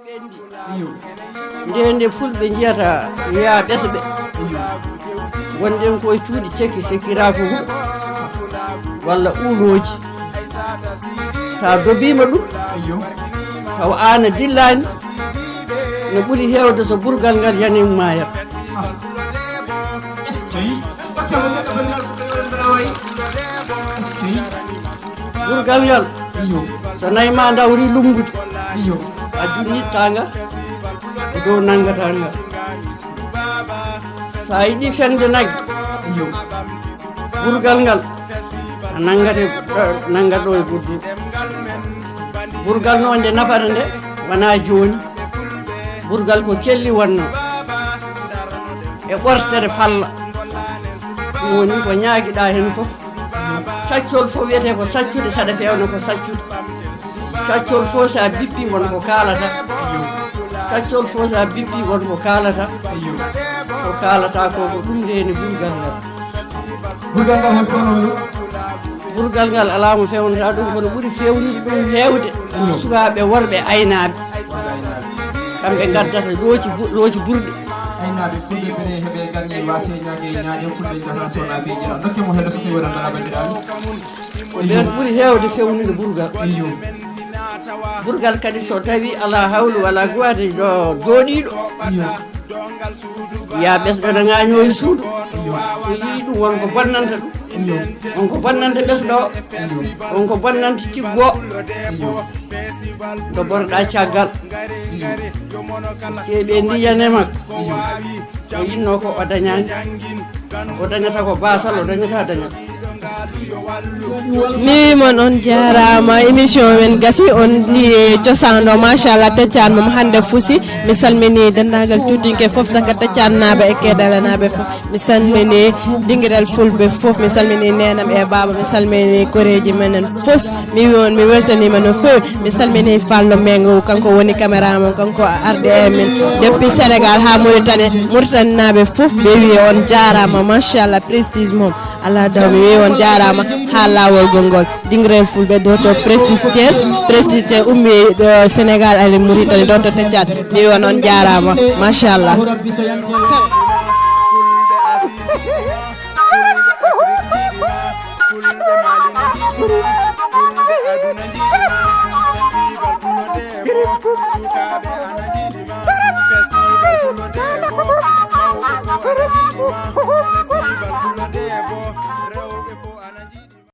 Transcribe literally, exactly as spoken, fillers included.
Iyo. Nde nde fulɓe njiyata yaa ɓesɓe. Iyo. Wonɗen koye cuuɗi cekki sekkiraaku huɗo walla uulooji. So a dobiima ɗum, iyo, taw aan a dillaani, no ɓuri heewde so burgal ngal yani e mum maayat. Ah. Eskey. Batte mo neɗɗo banndiraaɗo so tawi oɗon mbaɗa wayi. Eskey. Burgal ngal. Iyo. So nayi ma ndawri lummbude. Iyo. A junnitta ngal. Ko dow nanngata ngal. So a yiɗi feŋde nagge. Iyo. Burgal ngal. A nanngate, nanngata ɗo e burgal. Burgal noon nde nafata nde, wonaa jooni. Burgal ko kelli wonnoo. E ɓortere falla. Ɗum woni ko ñaagiɗaa heen fof. Caccol fof wiyetee ko saccude, saɗa feewna ko saccude. Caccol fof so a bippi won ko kaalata. Caccol fof so a bippi won ko kaalata. Ko kaalata ko, ko ɗum reeni burgal ngal. Burgal ngal hol feewno ɗum? Burgal ngal alaa mo feewnata ɗum, kono ɓuri feewnude ɗum heewde sukaaɓe worɓe aynaaɓe. Kamɓe ngaddata looci bu-, looci burɗi. Aynaaɓe fulɓe mbele heɓe ganni wasi ñaage ñaaɗe fulɓe jahata sona be jira. Dokke mo heɗo so tawi wona mbaɗa banndiraaɓe. Ko ɓeen ɓuri heewde fewnude burgal. Iyo. Burgal kadi so tawi alaa hawlu, alaa guwaade ɗo jooɗiiɗo. Iyo. Yaa ɓesɗo na ŋaañoo e suudu. Iyo. So yii ɗum won ko bonnanta ɗum. Iyo. Won ko bonnanta ɓesɗo o. Iyo. Won ko bonnanta tiggo o. Iyo. Ndoborɗaa caggal. Iyo. Seeɓe ndiyane makko. Iyo. O yinnoo ko o dañaani. O dañata ko baasal, o dañata dañal. Mi wi mon on jaaraama, émission men gasi, on ndi cosaan ɗo, machallah, teccaan mom hannde fusi. Mi salmini denndaangal cuutinke fof, saka teccaannaaɓe e keedalanaaɓe fof. Mi salmini dingiral fulɓe fof, mi salmini neenam e baaba, mi salmini koreeji menen fof. Mi wi on mi weltaniima no feewi. Mi salmini Fallo Mengo, kanko woni caméraman, kanko ardi e min depuis Sénégal haa Mauritanie. Mauritanie naaɓe fof ɓe wi on jaaraama, machallah, prestige mom. Allah daw mi wi on jaaraama haa laawol gongol. Dingirel fulɓe ɗo to prestige Thiès, prestige Thiès ummi ɗo Sénégal ari Mauritanie ɗo to teccaat. Mi wi on on jaaraama, machallah.